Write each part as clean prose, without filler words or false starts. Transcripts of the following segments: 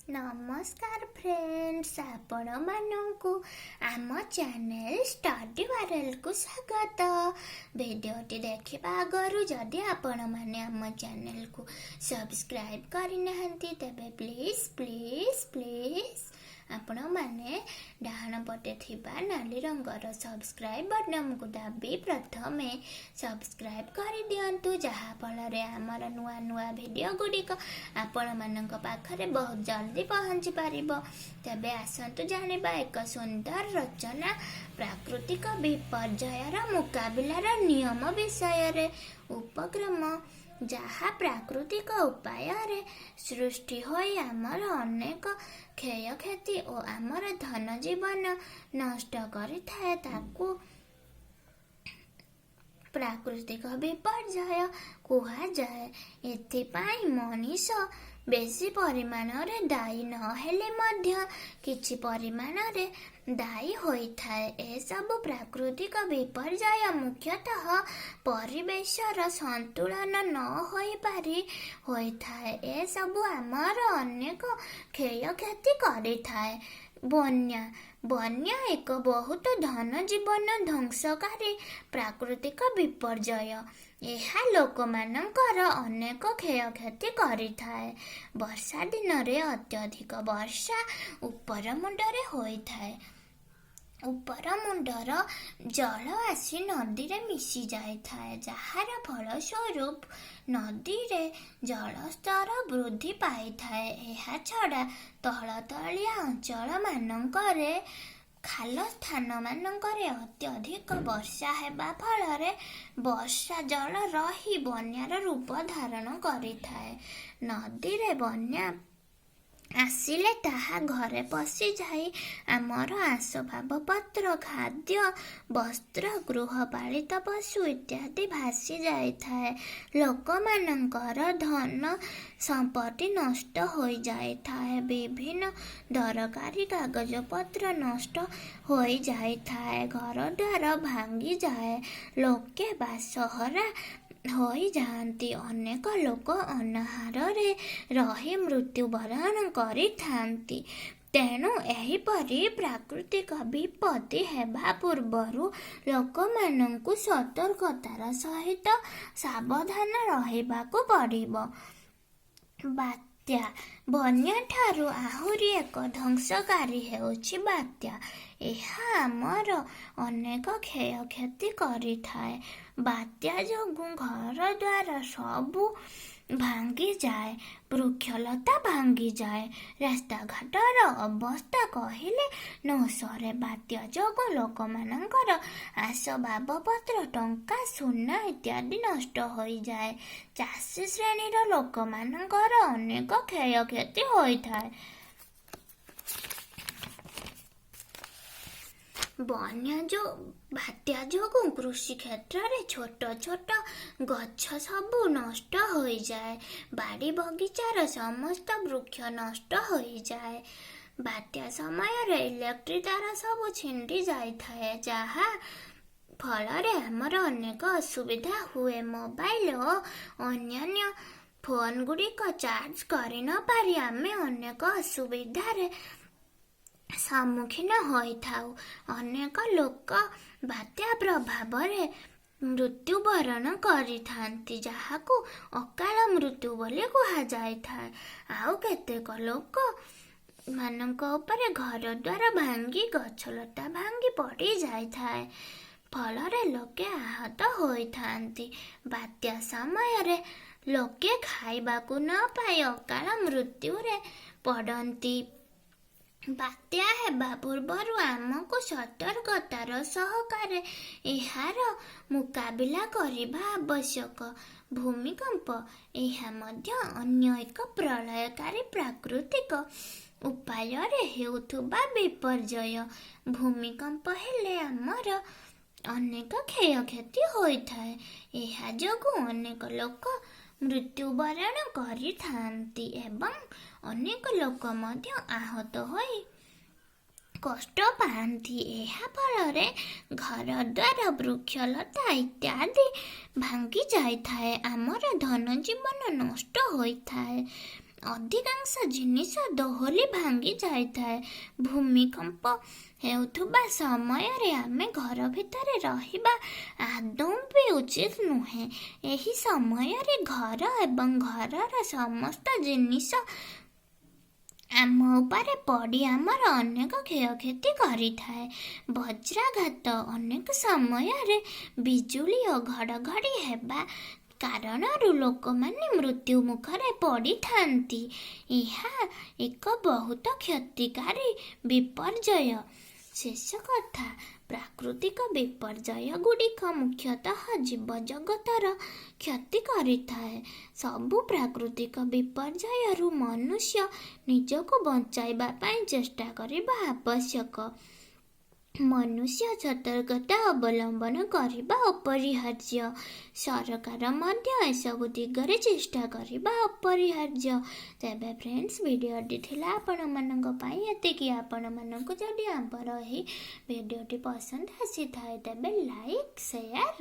ନମସ୍କାର ଫ୍ରେଣ୍ଡସ୍, ଆପଣମାନଙ୍କୁ ଆମ ଚ୍ୟାନେଲ ଷ୍ଟଡି ୱାର୍ଲ୍ଡକୁ ସ୍ୱାଗତ। ଭିଡ଼ିଓଟି ଦେଖିବା ଆଗରୁ ଯଦି ଆପଣମାନେ ଆମ ଚ୍ୟାନେଲକୁ ସବସ୍କ୍ରାଇବ୍ କରିନାହାନ୍ତି, ତେବେ ପ୍ଲିଜ୍ ପ୍ଲିଜ୍ ପ୍ଲିଜ୍ ଆପଣମାନେ ଡାହାଣ ପଟେ ଥିବା ନାଲି ରଙ୍ଗର ସବସ୍କ୍ରାଇବ୍ ବଟନକୁ ଦାବି ପ୍ରଥମେ ସବସ୍କ୍ରାଇବ୍ କରିଦିଅନ୍ତୁ, ଯାହାଫଳରେ ଆମର ନୂଆ ନୂଆ ଭିଡ଼ିଓ ଗୁଡ଼ିକ ଆପଣମାନଙ୍କ ପାଖରେ ବହୁତ ଜଲ୍ଦି ପହଞ୍ଚି ପାରିବ। ତେବେ ଆସନ୍ତୁ ଜାଣିବା ଏକ ସୁନ୍ଦର ରଚନା ପ୍ରାକୃତିକ ବିପର୍ଯ୍ୟୟର ମୁକାବିଲାର ନିୟମ ବିଷୟରେ। ଉପକ୍ରମ: ଯାହା ପ୍ରାକୃତିକ ଉପାୟରେ ସୃଷ୍ଟି ହୋଇ ଆମର ଅନେକ କ୍ଷୟକ୍ଷତି ଓ ଆମର ଧନ ଜୀବନ ନଷ୍ଟ କରିଥାଏ, ତାକୁ ପ୍ରାକୃତିକ ବିପର୍ଯ୍ୟୟ କୁହାଯାଏ। ଏଥିପାଇଁ ମଣିଷ ବେଶୀ ପରିମାଣରେ ଦାୟୀ ନହେଲେ ମଧ୍ୟ କିଛି ପରିମାଣରେ ଦାୟୀ ହୋଇଥାଏ। ଏସବୁ ପ୍ରାକୃତିକ ବିପର୍ଯ୍ୟୟ ମୁଖ୍ୟତଃ ପରିବେଶର ସନ୍ତୁଳନ ନ ହୋଇପାରି ହୋଇଥାଏ। ଏସବୁ ଆମର ଅନେକ କ୍ଷୟକ୍ଷତି କରିଥାଏ। ବନ୍ୟା: ବନ୍ୟା ଏକ ବହୁତ ଧନ ଜୀବନ ଧ୍ୱଂସକାରୀ ପ୍ରାକୃତିକ ବିପର୍ଯ୍ୟୟ। ଏହା ଲୋକମାନଙ୍କର ଅନେକ କ୍ଷୟକ୍ଷତି କରିଥାଏ। ବର୍ଷା ଦିନରେ ଅତ୍ୟଧିକ ବର୍ଷା ଉପର ମୁଣ୍ଡରେ ହୋଇଥାଏ। ଉପର ମୁଣ୍ଡର ଜଳ ଆସି ନଦୀରେ ମିଶି ଯାଇଥାଏ, ଯାହାର ଫଳସ୍ୱରୂପ ନଦୀରେ ଜଳସ୍ତର ବୃଦ୍ଧି ପାଇଥାଏ। ଏହାଛଡ଼ା ତଳତଳିଆ ଅଞ୍ଚଳମାନଙ୍କରେ, ଖାଲ ସ୍ଥାନମାନଙ୍କରେ ଅତ୍ୟଧିକ ବର୍ଷା ହେବା ଫଳରେ ବର୍ଷା ଜଳ ରହି ବନ୍ୟାର ରୂପ ଧାରଣ କରିଥାଏ। ନଦୀରେ ବନ୍ୟା ଆସିଲେ ତାହା ଘରେ ପଶିଯାଇ ଆମର ଆସବାବପତ୍ର, ଖାଦ୍ୟ, ବସ୍ତ୍ର, ଗୃହପାଳିତ ପଶୁ ଇତ୍ୟାଦି ଭାସି ଯାଇଥାଏ। ଲୋକମାନଙ୍କର ଧନ ସମ୍ପତ୍ତି ନଷ୍ଟ ହୋଇଯାଇଥାଏ। ବିଭିନ୍ନ ଦରକାରୀ କାଗଜପତ୍ର ନଷ୍ଟ ହୋଇଯାଇଥାଏ। ଘରଦ୍ୱାର ଭାଙ୍ଗିଯାଏ। ଲୋକେ ବାସହରା ହୋଇଯାଆନ୍ତି। ଅନେକ ଲୋକ ଅନାହାରରେ ରହି ମୃତ୍ୟୁବରଣ କରିଥାନ୍ତି। ତେଣୁ ଏହିପରି ପ୍ରାକୃତିକ ବିପତ୍ତି ହେବା ପୂର୍ବରୁ ଲୋକମାନଙ୍କୁ ସତର୍କତାର ସହିତ ସାବଧାନ ରହିବାକୁ ପଡ଼ିବ। ବାତ୍ୟା: ବନ୍ୟାଠାରୁ ଆହୁରି ଏକ ଧ୍ୱଂସକାରୀ ହେଉଛି ବାତ୍ୟା। ଏହା ଆମର ଅନେକ କ୍ଷୟକ୍ଷତି କରିଥାଏ। ବାତ୍ୟା ଯୋଗୁଁ ଘରଦ୍ୱାର ସବୁ ଭାଙ୍ଗିଯାଏ, ବୃକ୍ଷଲତା ଭାଙ୍ଗିଯାଏ, ରାସ୍ତାଘାଟର ଅବସ୍ଥା କହିଲେ ନ ସରେ। ବାତ୍ୟା ଯୋଗୁଁ ଲୋକମାନଙ୍କର ଆସବାବପତ୍ର, ଟଙ୍କା, ସୁନା ଇତ୍ୟାଦି ନଷ୍ଟ ହୋଇଯାଏ। ଚାଷୀ ଶ୍ରେଣୀର ଲୋକମାନଙ୍କର ଅନେକ କ୍ଷୟକ୍ଷତି ହୋଇଥାଏ। ବନ୍ୟା ବାତ୍ୟା ଯୋଗୁଁ କୃଷି କ୍ଷେତ୍ରରେ ଛୋଟ ଛୋଟ ଗଛ ସବୁ ନଷ୍ଟ ହୋଇଯାଏ। ବାଡ଼ି ବଗିଚାର ସମସ୍ତ ବୃକ୍ଷ ନଷ୍ଟ ହୋଇଯାଏ। ବାତ୍ୟା ସମୟରେ ଇଲେକ୍ଟ୍ରି ତାର ସବୁ ଛିଣ୍ଡି ଯାଇଥାଏ, ଯାହା ଫଳରେ ଆମର ଅନେକ ଅସୁବିଧା ହୁଏ। ମୋବାଇଲ ଓ ଅନ୍ୟାନ୍ୟ ଫୋନ ଗୁଡ଼ିକ ଚାର୍ଜ କରି ନ ପାରି ଆମେ ଅନେକ ଅସୁବିଧାରେ ସମ୍ମୁଖୀନ ହୋଇଥାଉ। ଅନେକ ଲୋକ ବାତ୍ୟା ପ୍ରଭାବରେ ମୃତ୍ୟୁବରଣ କରିଥାନ୍ତି, ଯାହାକୁ ଅକାଳ ମୃତ୍ୟୁ ବୋଲି କୁହାଯାଇଥାଏ। ଆଉ କେତେକ ଲୋକ ମାନଙ୍କ ଉପରେ ଘରଦ୍ୱାର ଭାଙ୍ଗି, ଗଛଲତା ଭାଙ୍ଗି ପଡ଼ିଯାଇଥାଏ। ଫଳରେ ଲୋକେ ଆହତ ହୋଇଥାନ୍ତି। ବାତ୍ୟା ସମୟରେ ଲୋକେ ଖାଇବାକୁ ନ ପାଇ ଅକାଳ ମୃତ୍ୟୁରେ ପଡ଼ନ୍ତି। ବାତ୍ୟା ହେବା ପୂର୍ବରୁ ଆମକୁ ସତର୍କତାର ସହକାରେ ଏହାର ମୁକାବିଲା କରିବା ଆବଶ୍ୟକ। ଭୂମିକମ୍ପ: ଏହା ମଧ୍ୟ ଅନ୍ୟ ଏକ ପ୍ରଳୟକାରୀ ପ୍ରାକୃତିକ ଉପାୟରେ ହେଉଥିବା ବିପର୍ଯ୍ୟୟ। ଭୂମିକମ୍ପ ହେଲେ ଆମର ଅନେକ କ୍ଷୟକ୍ଷତି ହୋଇଥାଏ। ଏହା ଯୋଗୁଁ ଅନେକ ଲୋକ ମୃତ୍ୟୁବରଣ କରିଥାନ୍ତି ଏବଂ ଅନେକ ଲୋକ ମଧ୍ୟ ଆହତ ହୋଇ କଷ୍ଟ ପାଆନ୍ତି। ଏହା ଫଳରେ ଘରଦ୍ୱାର, ବୃକ୍ଷଲତା ଇତ୍ୟାଦି ଭାଙ୍ଗି ଯାଇଥାଏ। ଆମର ଧନଜୀବନ ନଷ୍ଟ ହୋଇଥାଏ। ଅଧିକାଂଶ ଜିନିଷ ଦୋହଲି ଭାଙ୍ଗି ଯାଇଥାଏ। ଭୂମିକମ୍ପ ହେଉଥିବା ସମୟରେ ଆମେ ଘର ଭିତରେ ରହିବା ଆଦୌ ବି ଉଚିତ ନୁହେଁ। ଏହି ସମୟରେ ଘର ଏବଂ ଘରର ସମସ୍ତ ଜିନିଷ ଆମ ଉପରେ ପଡ଼ି ଆମର ଅନେକ କ୍ଷୟକ୍ଷତି କରିଥାଏ। ବଜ୍ରାଘାତ: ଅନେକ ସମୟରେ ବିଜୁଳି ଓ ଘଡ଼ଘଡ଼ି ହେବା କାରଣରୁ ଲୋକମାନେ ମୃତ୍ୟୁ ମୁଖରେ ପଡ଼ିଥାନ୍ତି। ଏହା ଏକ ବହୁତ କ୍ଷତିକାରୀ ବିପର୍ଯ୍ୟୟ। ଶେଷ କଥା, ପ୍ରାକୃତିକ ବିପର୍ଯ୍ୟୟ ଗୁଡ଼ିକ ମୁଖ୍ୟତଃ ଜୀବଜଗତର କ୍ଷତି କରିଥାଏ। ସବୁ ପ୍ରାକୃତିକ ବିପର୍ଯ୍ୟୟରୁ ମନୁଷ୍ୟ ନିଜକୁ ବଞ୍ଚାଇବା ପାଇଁ ଚେଷ୍ଟା କରିବା ଆବଶ୍ୟକ। ମନୁଷ୍ୟ ସତର୍କତା ଅବଲମ୍ବନ କରିବା ଅପରିହାର୍ଯ୍ୟ। ସରକାର ମଧ୍ୟ ଏସବୁ ଦିଗରେ ଚେଷ୍ଟା କରିବା ଅପରିହାର୍ଯ୍ୟ। ତେବେ ଫ୍ରେଣ୍ଡସ୍, ଭିଡ଼ିଓଟି ଥିଲା ଆପଣମାନଙ୍କ ପାଇଁ ଏତିକି। ଆପଣମାନଙ୍କୁ ଯଦି ଆମର ଏହି ଭିଡ଼ିଓଟି ପସନ୍ଦ ଆସିଥାଏ, ତେବେ ଲାଇକ୍, ସେୟାର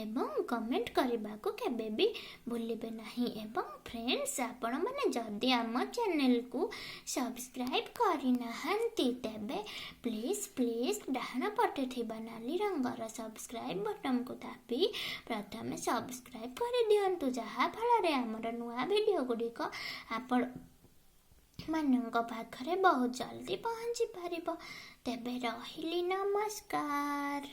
ଏବଂ କମେଣ୍ଟ କରିବାକୁ କେବେ ବି ଭୁଲିବେ ନାହିଁ। ଏବଂ ଫ୍ରେଣ୍ଡସ୍, ଆପଣମାନେ ଯଦି ଆମ ଚ୍ୟାନେଲକୁ ସବସ୍କ୍ରାଇବ୍ କରିନାହାନ୍ତି, ତେବେ ପ୍ଲିଜ୍ ପ୍ଲିଜ୍ ଡାହାଣ ପଟେ ଥିବା ନାଲି ରଙ୍ଗର ସବସ୍କ୍ରାଇବ୍ ବଟନକୁ ଦାବି ପ୍ରଥମେ ସବସ୍କ୍ରାଇବ୍ କରିଦିଅନ୍ତୁ, ଯାହାଫଳରେ ଆମର ନୂଆ ଭିଡ଼ିଓ ଗୁଡ଼ିକ ଆପଣ ମାନଙ୍କ ପାଖରେ ବହୁତ ଜଲ୍ଦି ପହଞ୍ଚି ପାରିବ। ତେବେ ରହିଲି, ନମସ୍କାର।